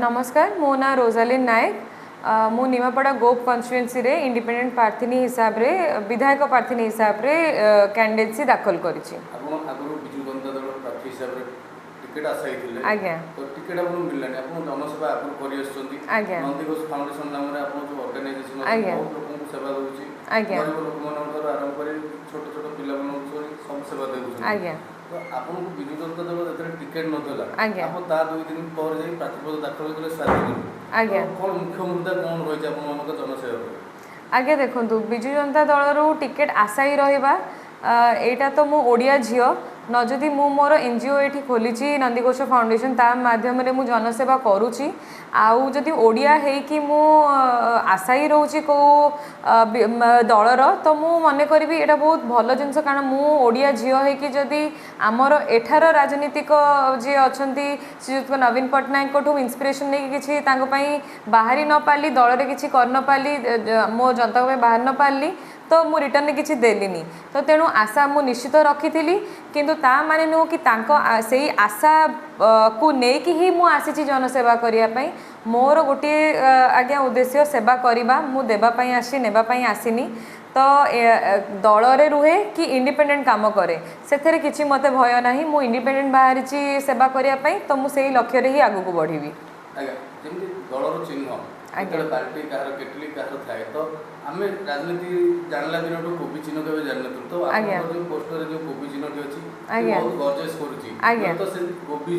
ନମସ୍କାର, ମୋ ନାଁ ରୋଜାଲିନ୍ ନାୟକ। ମୁଁ ନିମାପଡ଼ା ଗୋପ କନଷ୍ଟିଟ୍ୟୁଏନ୍ସିରେ ଇଣ୍ଡିପେଣ୍ଡେଣ୍ଟ ପ୍ରାର୍ଥିନୀ ହିସାବରେ, ବିଧାୟକ ପ୍ରାର୍ଥିନୀ ହିସାବରେ କ୍ୟାଣ୍ଡିଡେନ୍ସି ଦାଖଲ କରିଛି। ଆପଣ ଆଗରୁ ବିଜୁ ଜନତା ଦଳ ପ୍ରାର୍ଥୀ ହିସାବରେ ଟିକେଟ୍ ଆଶାୟୀ ଥିଲେ। ଆଜ୍ଞା। ତ ଟିକେଟ୍ ଆପଣଙ୍କୁ ମିଳିଲାନି। ଆପଣ ଜନସେବା ଆଗରୁ କରି ଆସୁଛନ୍ତି। ଆଜ୍ଞା। ନନ୍ଦିଘୋଷ ଫାଉଣ୍ଡେସନ ନାମରେ ଆପଣ ଯେଉଁ ଅର୍ଗାନାଇଜେସନ ବହୁତ ଲୋକଙ୍କୁ ସେବା ଦେଉଛି, ଗରିବ ଲୋକମାନଙ୍କ ଠାରୁ ଆରମ୍ଭ କରି ଛୋଟ ଛୋଟ ପିଲାମାନଙ୍କୁ ସବୁ ସେବା ଦେଉଛନ୍ତି। ତ ଆପଣଙ୍କୁ ବିଜୁ ଜନତା ଦଳ ଯେତେବେଳେ ଟିକେଟ୍ ନଦେଲା, ଆପଣ ତା 2 ଦିନ ପରେ ଯାଇ ପ୍ରାର୍ଥୀପତ୍ର ଦାଖଲ କଲେ ସ୍ୱାଧୀନ। କ'ଣ ମୁଖ୍ୟ ମୁଦ୍ଦା କ'ଣ ରହିଛି ଆପଣମାନଙ୍କ ଜନସେବା ପାଇଁ? ଆଜ୍ଞା, ଦେଖନ୍ତୁ, ବିଜୁ ଜନତା ଦଳରୁ ଟିକେଟ୍ ଆଶାୟୀ ରହିବା, ଏଇଟା ତ ମୁଁ ଓଡ଼ିଆ ଝିଅ ନ ଯଦି ମୁଁ ମୋର ଏନଜିଓ ଏଇଠି ଖୋଲିଛି, ନନ୍ଦିଘୋଷ ଫାଉଣ୍ଡେସନ, ତା ମାଧ୍ୟମରେ ମୁଁ ଜନସେବା କରୁଛି। ଆଉ ଯଦି ଓଡ଼ିଆ ହେଇକି ମୁଁ ଆଶାୟୀ ରହୁଛି କେଉଁ ଦଳର, ତ ମୁଁ ମନେ କରିବି ଏଇଟା ବହୁତ ଭଲ ଜିନିଷ। କାରଣ ମୁଁ ଓଡ଼ିଆ ଝିଅ ହେଇକି ଯଦି ଆମର ଏଠାର ରାଜନୀତିକ ଯିଏ ଅଛନ୍ତି, ଶ୍ରୀଯୁକ୍ତ ନବୀନ ପଟ୍ଟନାୟକଙ୍କଠୁ ଇନ୍ସପିରେସନ୍ ନେଇକି କିଛି ତାଙ୍କ ପାଇଁ ବାହାରି ନ ପାରିଲି, ଦଳରେ କିଛି କରି ନ ପାରିଲି, ମୋ ଜନତାଙ୍କ ପାଇଁ ବାହାରି ନ ପାରିଲି, ତ ମୁଁ ରିଟର୍ଣ୍ଣରେ କିଛି ଦେଲିନି। ତ ତେଣୁ ଆଶା ମୁଁ ନିଶ୍ଚିତ ରଖିଥିଲି, କିନ୍ତୁ ତା ମାନେ ନୁହଁ କି ତାଙ୍କ ସେଇ ଆଶାକୁ ନେଇକି ହିଁ ମୁଁ ଆସିଛି ଜନସେବା କରିବା ପାଇଁ। ମୋର ଗୋଟିଏ ଆଜ୍ଞା ଉଦ୍ଦେଶ୍ୟ, ସେବା କରିବା। ମୁଁ ଦେବା ପାଇଁ ଆସିଛି, ନେବା ପାଇଁ ଆସିନି। ତ ଦଳରେ ରୁହେ କି ଇଣ୍ଡିପେଣ୍ଡେଣ୍ଟ କାମ କରେ, ସେଥିରେ କିଛି ମୋତେ ଭୟ ନାହିଁ। ମୁଁ ଇଣ୍ଡିପେଣ୍ଡେଣ୍ଟ ବାହାରିଛି ସେବା କରିବା ପାଇଁ, ତ ମୁଁ ସେଇ ଲକ୍ଷ୍ୟରେ ହିଁ ଆଗକୁ ବଢ଼ିବି। ଆଜ୍ଞା, ଯେମିତି ଦଳର ଚିହ୍ନ ଯେତେବେଳେ ବାଲ୍ଟି କାହାର, କେଟଲି କାହାର ଥାଏ, ତ ଆମେ ରାଜନୀତି ଜାଣିଲା ଦିନଠୁ କୋବି ଚିହ୍ନ କେବେ ଜାଣିନଥିଲୁ। ତ ଆପଣଙ୍କର ଯେଉଁ ପୋଷ୍ଟରରେ ଯେଉଁ କୋବି ଚିହ୍ନଟି ଅଛି, ବହୁତ ଗର୍ଜେସ୍ କରୁଛି। ତ ସେ କୋବି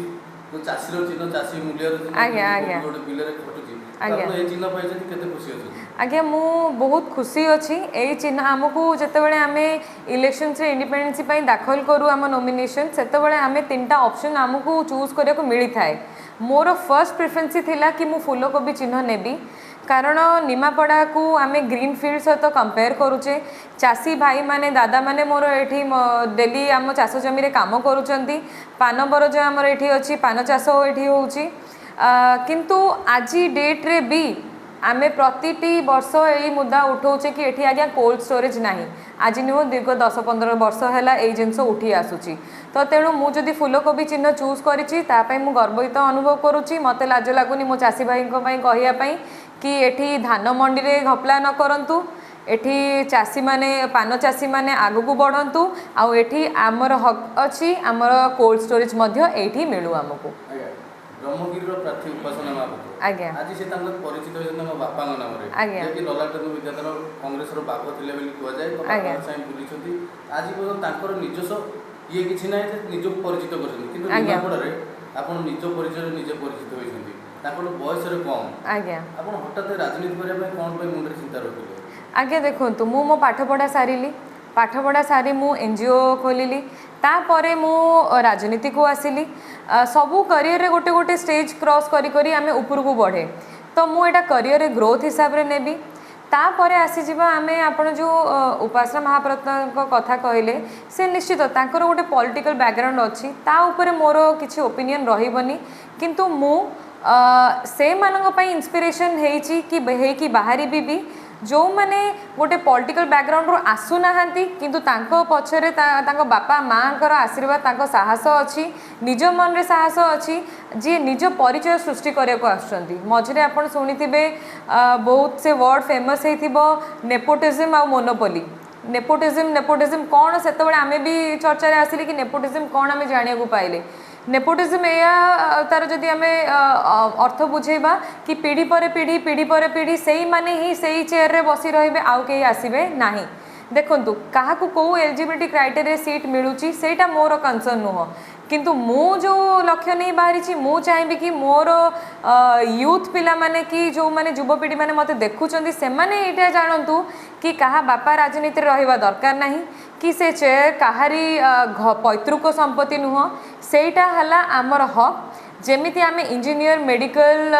ଯୋଉ ଚାଷୀର ଚିହ୍ନ, ଚାଷୀ ମୂଲ୍ୟର ଚିହ୍ନ, ଯେମିତି କୋବି ଗୋଟେ ବିଲରେ ଖଟୁଛି, ତ ଆପଣ ଏଇ ଚିହ୍ନ ପାଇଛନ୍ତି, କେତେ ଖୁସି ଅଛନ୍ତି? ଆଜ୍ଞା, ମୁଁ ବହୁତ ଖୁସି ଅଛି। ଏଇ ଚିହ୍ନ ଆମକୁ ଯେତେବେଳେ ଆମେ ଇଲେକ୍ସନ୍ସରେ ଇଣ୍ଡିପେଣ୍ଡେନ୍ସି ପାଇଁ ଦାଖଲ କରୁ ଆମ ନୋମିନେସନ୍, ସେତେବେଳେ ଆମେ ତିନିଟା ଅପସନ୍ ଆମକୁ ଚୁଜ୍ କରିବାକୁ ମିଳିଥାଏ। ମୋର ଫର୍ଷ୍ଟ ପ୍ରିଫରେନ୍ସି ଥିଲା କି ମୁଁ ଫୁଲକୋବି ଚିହ୍ନ ନେବି, କାରଣ ନିମାପଡ଼ାକୁ ଆମେ ଗ୍ରୀନ୍ ଫିଲ୍ଡ ସହିତ କମ୍ପେୟାର କରୁଛେ। ଚାଷୀ ଭାଇମାନେ, ଦାଦାମାନେ ମୋର ଏଠି ଡେଲି ଆମ ଚାଷ ଜମିରେ କାମ କରୁଛନ୍ତି। ପାନ ବରଜ ଆମର ଏଠି ଅଛି, ପାନ ଚାଷ ଏଠି ହେଉଛି। କିନ୍ତୁ ଆଜି ଡେଟ୍ରେ ବି ଆମେ ପ୍ରତିଟି ବର୍ଷ ଏଇ ମୁଦ୍ଦା ଉଠାଉଛେ କି ଏଠି ଆଜ୍ଞା କୋଲ୍ଡ ଷ୍ଟୋରେଜ୍ ନାହିଁ। ଆଜି ନୁହଁ, ଦୀର୍ଘ 10-15 ବର୍ଷ ହେଲା ଏଇ ଜିନିଷ ଉଠି ଆସୁଛି। ତ ତେଣୁ ମୁଁ ଯଦି ଫୁଲକୋବି ଚିହ୍ନ ଚୁଜ୍ କରିଛି, ତା ପାଇଁ ମୁଁ ଗର୍ବିତ ଅନୁଭବ କରୁଛି। ମୋତେ ଲାଜ ଲାଗୁନି ମୋ ଚାଷୀ ଭାଇଙ୍କ ପାଇଁ କହିବା ପାଇଁ କି ଏଠି ଧାନ ମଣ୍ଡିରେ ଘପଲା ନ କରନ୍ତୁ, ଏଠି ଚାଷୀମାନେ, ପାନ ଚାଷୀମାନେ ଆଗକୁ ବଢ଼ନ୍ତୁ, ଆଉ ଏଠି ଆମର ହକ୍ ଅଛି, ଆମର କୋଲ୍ଡ ଷ୍ଟୋରେଜ୍ ମଧ୍ୟ ଏଇଠି ମିଳୁ ଆମକୁ। ଆଜ୍ଞା, ବ୍ରହ୍ମଗିରିର ପ୍ରାର୍ଥୀ ଉପାସନା ମହାପାତ୍ର, ଆଜି ସେ ତାଙ୍କର ପରିଚିତ ହୋଇଛନ୍ତି ତାଙ୍କ ବାପାଙ୍କ ନାମରେ, ଯିଏକି ଲଲାଟେନ୍ଦୁ ବିଦ୍ୟାଧର କଂଗ୍ରେସର ବାଘ ଥିଲେ ବୋଲି କୁହାଯାଏ। ତ ବାପାଙ୍କ ସାଙ୍ଗେ ବୁଲିଛନ୍ତି। ଆଜି ପର୍ଯ୍ୟନ୍ତ ତାଙ୍କର ନିଜସ୍ୱ ଇଏ କିଛି ନାହିଁ ଯେ ନିଜକୁ ପରିଚିତ କରିଛନ୍ତି। କିନ୍ତୁ ନିମାପଡ଼ାରେ ଆପଣ ନିଜ ପରିଚୟରେ ନିଜେ ପରିଚିତ ହୋଇଛନ୍ତି, ତାଙ୍କଠୁ ବୟସରେ କମ୍। ଆପଣ ହଠାତ୍ ରାଜନୀତି କରିବା ପାଇଁ କ'ଣ ପାଇଁ ମୁଣ୍ଡରେ ଚିନ୍ତା ରଖିଲେ? ଆଜ୍ଞା, ଦେଖନ୍ତୁ, ମୁଁ ମୋ ପାଠପଢ଼ା ସାରିଲି। ପାଠପଢ଼ା ସାରି ମୁଁ ଏନଜିଓ ଖୋଲିଲି, ତାପରେ ମୁଁ ରାଜନୀତିକୁ ଆସିଲି। ସବୁ କରିୟରରେ ଗୋଟେ ଗୋଟେ ଷ୍ଟେଜ୍ କ୍ରସ୍ କରି କରି ଆମେ ଉପରକୁ ବଢ଼େ। ତ ମୁଁ ଏଇଟା କରିୟରରେ ଗ୍ରୋଥ୍ ହିସାବରେ ନେବି। ତାପରେ ଆସିଯିବା ଆମେ, ଆପଣ ଯେଉଁ ଉପାସନା ମହାପାତ୍ରଙ୍କ କଥା କହିଲେ, ସେ ନିଶ୍ଚିତ ତାଙ୍କର ଗୋଟେ ପଲିଟିକାଲ ବ୍ୟାକଗ୍ରାଉଣ୍ଡ ଅଛି, ତା ଉପରେ ମୋର କିଛି ଓପିନିଅନ୍ ରହିବନି। କିନ୍ତୁ ମୁଁ ସେମାନଙ୍କ ପାଇଁ ଇନ୍ସପିରେସନ୍ ହେଇଛି କି ହେଇକି ବାହାରିବି ବି, ଯେଉଁମାନେ ଗୋଟେ ପଲିଟିକାଲ ବ୍ୟାକଗ୍ରାଉଣ୍ଡରୁ ଆସୁନାହାନ୍ତି, କିନ୍ତୁ ତାଙ୍କ ପଛରେ ତାଙ୍କ ବାପା ମାଆଙ୍କର ଆଶୀର୍ବାଦ, ତାଙ୍କ ସାହସ ଅଛି, ନିଜ ମନରେ ସାହସ ଅଛି, ଯିଏ ନିଜ ପରିଚୟ ସୃଷ୍ଟି କରିବାକୁ ଆସୁଛନ୍ତି। ମଝିରେ ଆପଣ ଶୁଣିଥିବେ, ବହୁତ ସେ ୱାର୍ଡ଼ ଫେମସ୍ ହେଇଥିବ, ନେପୋଟିଜିମ୍ ଆଉ ମୋନୋପୋଲି। ନେପୋଟିଜିମ୍, ନେପୋଟିଜିମ୍ କ'ଣ, ସେତେବେଳେ ଆମେ ବି ଚର୍ଚ୍ଚାରେ ଆସିଲେ କି ନେପୋଟିଜିମ୍ କ'ଣ ଆମେ ଜାଣିବାକୁ ପାଇଲେ। ନେପୋଟିଜିମ୍ ଏଇଆ, ତାର ଯଦି ଆମେ ଅର୍ଥ ବୁଝେଇବା କି ପିଢ଼ି ପରେ ପିଢ଼ି, ପିଢ଼ି ପରେ ପିଢ଼ି ସେଇମାନେ ହିଁ ସେଇ ଚେୟାରରେ ବସି ରହିବେ, ଆଉ କେହି ଆସିବେ ନାହିଁ। ଦେଖନ୍ତୁ, କାହାକୁ କେଉଁ ଏଲିଜିବିଲିଟି କ୍ରାଇଟେରିଆ ସିଟ୍ ମିଳୁଛି, ସେଇଟା ମୋର କନସର୍ନ ନୁହଁ। କିନ୍ତୁ ମୁଁ ଯେଉଁ ଲକ୍ଷ୍ୟ ନେଇ ବାହାରିଛି, ମୁଁ ଚାହିଁବି କି ମୋର ୟୁଥ୍ ପିଲାମାନେ କି ଯେଉଁମାନେ ଯୁବପିଢ଼ିମାନେ ମୋତେ ଦେଖୁଛନ୍ତି, ସେମାନେ ଏଇଟା ଜାଣନ୍ତୁ କି କାହା ବାପା ରାଜନୀତିରେ ରହିବା ଦରକାର ନାହିଁ କି ସେ ଚେୟାର କାହାରି ପୈତୃକ ସମ୍ପତ୍ତି ନୁହଁ। ସେଇଟା ହେଲା ଆମର ହକ୍। ଯେମିତି ଆମେ ଇଞ୍ଜିନିୟର, ମେଡ଼ିକାଲ,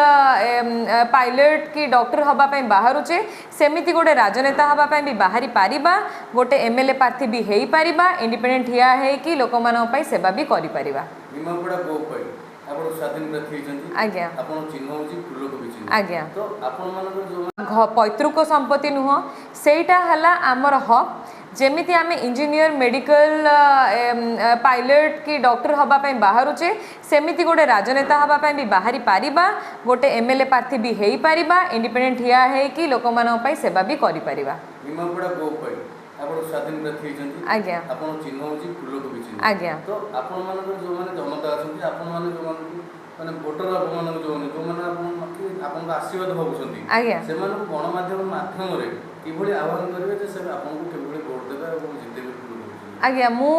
ପାଇଲଟ କି ଡକ୍ଟର ହେବା ପାଇଁ ବାହାରୁଛେ, ସେମିତି ଗୋଟେ ରାଜନେତା ହେବା ପାଇଁ ବି ବାହାରି ପାରିବା, ଗୋଟେ ଏମଏଲଏ ପ୍ରାର୍ଥୀ ବି ହେଇପାରିବା, ଇଣ୍ଡିପେଣ୍ଡେଣ୍ଟ ଠିଆ ହେଇକି ଲୋକମାନଙ୍କ ପାଇଁ ସେବା ବି କରିପାରିବା। ନିମାପଡ଼ା ଗୋ ପାଇଁ ଆପଣ ସ୍ୱାଧୀନ ପ୍ରାର୍ଥୀ ହେଇଛନ୍ତି। ଆଜ୍ଞା। ଆପଣ ଚିହ୍ନ ହେଉଛି ଫୁଲକୋବି ଚିହ୍ନ। ଆଜ୍ଞା। ତ ଆପଣମାନଙ୍କର ଯେଉଁ ପୈତୃକ ସମ୍ପତ୍ତି ନୁହଁ, ସେଇଟା ହେଲା ଆମର ହକ୍। ଯେମିତି ଆମେ ଇଞ୍ଜିନିୟର, ମେଡ଼ିକାଲ, ପାଇଲଟ କି ଡକ୍ଟର ହେବା ପାଇଁ ବାହାରୁଛେ, ସେମିତି ଗୋଟେ ରାଜନେତା ହେବା ପାଇଁ ବି ବାହାରି ପାରିବା, ଗୋଟେ ଏମଏଲଏ ପ୍ରାର୍ଥୀ ବି ହେଇପାରିବା, ଇଣ୍ଡିପେଣ୍ଡେଣ୍ଟ ଠିଆ ହେଇକି ଲୋକମାନଙ୍କ ପାଇଁ ସେବା ବି କରିପାରିବା। ନିମାପଡ଼ା ଗୋ ପାଇଁ ଆପଣ ସ୍ୱାଧୀନ ପ୍ରାର୍ଥୀ ହେଇଛନ୍ତି। ଆଜ୍ଞା। ଆପଣ ଚିହ୍ନ ହେଉଛି ଫୁଲକୋବି ଚିହ୍ନ। ଆଜ୍ଞା। ତ ଆପଣମାନଙ୍କର ଯେଉଁମାନେ ଜନତା ଅଛନ୍ତି, ଆପଣମାନେ ଯେଉଁମାନଙ୍କୁ ମାନେ ଭୋଟର, ଆପଣମାନଙ୍କୁ ଯେଉଁମାନେ ଆପଣ ଆପଣଙ୍କ ଆଶୀର୍ବାଦ ଭାବୁଛନ୍ତି, ସେମାନଙ୍କୁ ଗଣମାଧ୍ୟମ ମାଧ୍ୟମରେ କିଭଳି ଆହ୍ୱାନ କରିବେ ଯେ ସେ ଆପଣଙ୍କୁ କିଭଳି ଭୋଟ ଦେବେ ଏବଂ ଜିତେଇବେ ଫୁଲକୋବି ଚିହ୍ନ? ଆଜ୍ଞା, ମୁଁ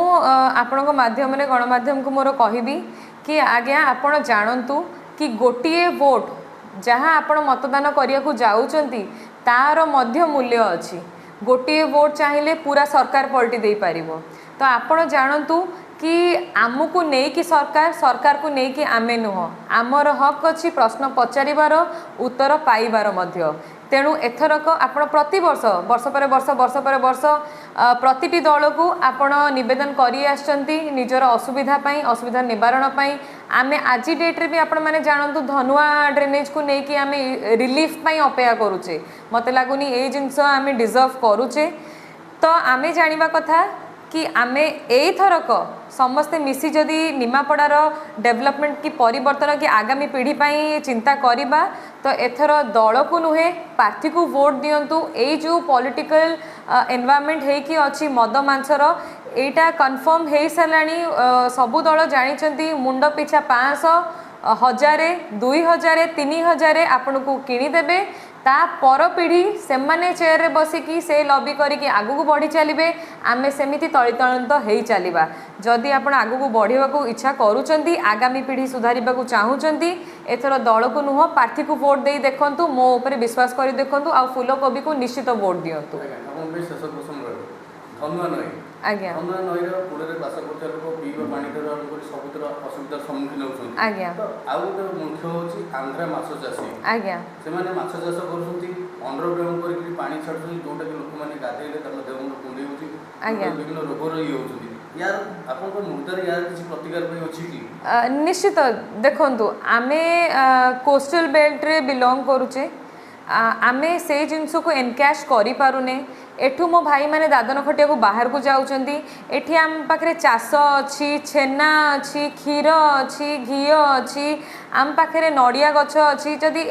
ଆପଣଙ୍କ ମାଧ୍ୟମରେ ଗଣମାଧ୍ୟମକୁ ମୋର କହିବି କି ଆଜ୍ଞା, ଆପଣ ଜାଣନ୍ତୁ କି ଗୋଟିଏ ଭୋଟ ଯାହା ଆପଣ ମତଦାନ କରିବାକୁ ଯାଉଛନ୍ତି, ତାର ମଧ୍ୟ ମୂଲ୍ୟ ଅଛି। ଗୋଟିଏ ଭୋଟ ଚାହିଁଲେ ପୁରା ସରକାର ପଲଟି ଦେଇପାରିବ। ତ ଆପଣ ଜାଣନ୍ତୁ କି ଆମକୁ ନେଇକି ସରକାର, ସରକାରକୁ ନେଇକି ଆମେ ନୁହଁ। ଆମର ହକ୍ ଅଛି ପ୍ରଶ୍ନ ପଚାରିବାର, ଉତ୍ତର ପାଇବାର ମଧ୍ୟ। ତେଣୁ ଏଥରକ ଆପଣ ପ୍ରତିବର୍ଷ, ବର୍ଷ ପରେ ବର୍ଷ, ବର୍ଷ ପରେ ବର୍ଷ, ପ୍ରତିଟି ଦଳକୁ ଆପଣ ନିବେଦନ କରି ଆସିଛନ୍ତି ନିଜର ଅସୁବିଧା ପାଇଁ, ଅସୁବିଧା ନିବାରଣ ପାଇଁ। ଆମେ ଆଜି ଡେଟ୍ରେ ବି ଆପଣମାନେ ଜାଣନ୍ତୁ, ଧନୁଆ ଡ୍ରେନେଜ୍କୁ ନେଇକି ଆମେ ରିଲିଫ୍ ପାଇଁ ଅପେକ୍ଷା କରୁଛେ। ମୋତେ ଲାଗୁନି ଏଇ ଜିନିଷ ଆମେ ଡିଜର୍ଭ କରୁଛେ। ତ ଆମେ ଜାଣିବା କଥା କି ଆମେ ଏଇଥରକ ସମସ୍ତେ ମିଶି ଯଦି ନିମାପଡ଼ାର ଡେଭଲପମେଣ୍ଟ କି ପରିବର୍ତ୍ତନ କି ଆଗାମୀ ପିଢ଼ି ପାଇଁ ଚିନ୍ତା କରିବା, ତ ଏଥର ଦଳକୁ ନୁହେଁ, ପ୍ରାର୍ଥୀକୁ ଭୋଟ ଦିଅନ୍ତୁ। ଏଇ ଯେଉଁ ପଲିଟିକାଲ ଏନଭାରମେଣ୍ଟ ହେଇକି ଅଛି ମଦ ମାଂସର, ଏଇଟା କନଫର୍ମ ହେଇସାରିଲାଣି। ସବୁ ଦଳ ଜାଣିଛନ୍ତି, ମୁଣ୍ଡ ପିଛା 500, 1000, 2000, 3000 ଆପଣଙ୍କୁ କିଣିଦେବେ। ତା ପର ପିଢ଼ି ସେମାନେ ଚେୟାରରେ ବସିକି ସେ ଲବି କରିକି ଆଗକୁ ବଢ଼ି ଚାଲିବେ, ଆମେ ସେମିତି ତଳିତଳାନ୍ତ ହେଇ ଚାଲିବା। ଯଦି ଆପଣ ଆଗକୁ ବଢ଼ିବାକୁ ଇଚ୍ଛା କରୁଛନ୍ତି, ଆଗାମୀ ପିଢ଼ି ସୁଧାରିବାକୁ ଚାହୁଁଛନ୍ତି, ଏଥର ଦଳକୁ ନୁହଁ, ପ୍ରାର୍ଥୀକୁ ଭୋଟ ଦେଇ ଦେଖନ୍ତୁ, ମୋ ଉପରେ ବିଶ୍ୱାସ କରି ଦେଖନ୍ତୁ ଆଉ ଫୁଲକୋବିକୁ ନିଶ୍ଚିତ ଭୋଟ ଦିଅନ୍ତୁ। ଆଜ୍ଞା, ଆପଣଙ୍କ ପାଇଁ ଶେଷ ପ୍ରଶ୍ନ ରହିବ। ଧନୁଆ ନଈ, ଧନୁଆ ନଈର କୂଳରେ ବାସ କରୁଥିବା ଲୋକ ପିଇବା ପାଣି ଠାରୁ ଆରମ୍ଭ କରି ସବୁଥିର ଅସୁବିଧାର ସମ୍ମୁଖୀନ ହେଉଛନ୍ତି। ତ ଆଉ ଗୋଟେ ମୁଖ୍ୟ ହେଉଛି ଆନ୍ଧ୍ରା ମାଛ ଚାଷୀ। ସେମାନେ ମାଛ ଚାଷ କରୁଛନ୍ତି, ଅଣ୍ଡରଗ୍ରାଉଣ୍ଡ କରିକି ପାଣି ଛାଡ଼ୁଛନ୍ତି, ଯେଉଁଟାକି ଲୋକମାନେ ଗାଧେଇଲେ ତାଙ୍କ ଦେହ ମୁଣ୍ଡ କୁଣ୍ଡେଇ ହେଉଛି, ବିଭିନ୍ନ ରୋଗର ଇଏ ହେଉଛନ୍ତି। ୟାର ଆପଣଙ୍କ ମୁଦ୍ଦାରେ ୟାର କିଛି ପ୍ରତିକାର ପାଇଁ ଅଛି କି? ନିଶ୍ଚିତ। ଦେଖନ୍ତୁ, ଆମେ କୋଷ୍ଟାଲ ବେଲ୍ଟରେ ବିଲଙ୍ଗ କରୁଛେ, ଆମେ ସେଇ ଜିନିଷକୁ ଏନକ୍ୟାଶ କରିପାରୁନେ। ଏଠୁ ମୋ ଭାଇମାନେ ଦାଦନ ଖଟିବାକୁ ବାହାରକୁ ଯାଉଛନ୍ତି। ଏଠି ଆମ ପାଖରେ ଚାଷ ଅଛି, ଛେନା ଅଛି, କ୍ଷୀର ଅଛି, ଘିଅ ଅଛି, ଆମ ପାଖରେ ନଡ଼ିଆ ଗଛ ଅଛି। ଯଦି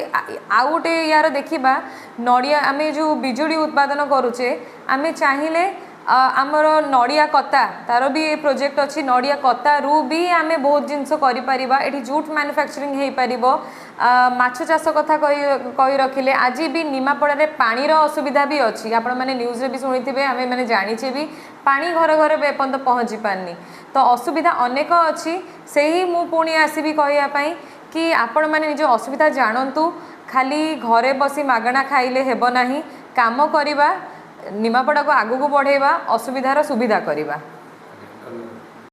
ଆଉ ଗୋଟେ ୟାର ଦେଖିବା, ନଡ଼ିଆ ଆମେ ଯେଉଁ ବିଜୁଳି ଉତ୍ପାଦନ କରୁଛେ, ଆମେ ଚାହିଁଲେ ଆମର ନଡ଼ିଆ କତା, ତାର ବି ଏ ପ୍ରୋଜେକ୍ଟ ଅଛି। ନଡ଼ିଆ କତାରୁ ବି ଆମେ ବହୁତ ଜିନିଷ କରିପାରିବା। ଏଠି ଜୁଟ୍ ମ୍ୟାନୁଫ୍ୟାକ୍ଚରିଂ ହେଇପାରିବ। ମାଛ ଚାଷ କଥା କହି ରଖିଲେ, ଆଜି ବି ନିମାପଡ଼ାରେ ପାଣିର ଅସୁବିଧା ବି ଅଛି। ଆପଣମାନେ ନ୍ୟୁଜ୍ରେ ବି ଶୁଣିଥିବେ, ଆମେ ମାନେ ଜାଣିଛେ ବି, ପାଣି ଘରେ ଘରେ ବି ଏପର୍ଯ୍ୟନ୍ତ ପହଞ୍ଚି ପାରିନି। ତ ଅସୁବିଧା ଅନେକ ଅଛି। ସେହି ମୁଁ ପୁଣି ଆସିବି କହିବା ପାଇଁ କି ଆପଣମାନେ ନିଜ ଅସୁବିଧା ଜାଣନ୍ତୁ। ଖାଲି ଘରେ ବସି ମାଗଣା ଖାଇଲେ ହେବ ନାହିଁ। କାମ କରିବା, ନିମାପଡ଼ାକୁ ଆଗକୁ ବଢ଼େଇବା, ଅସୁବିଧାର ସୁବିଧା କରିବା।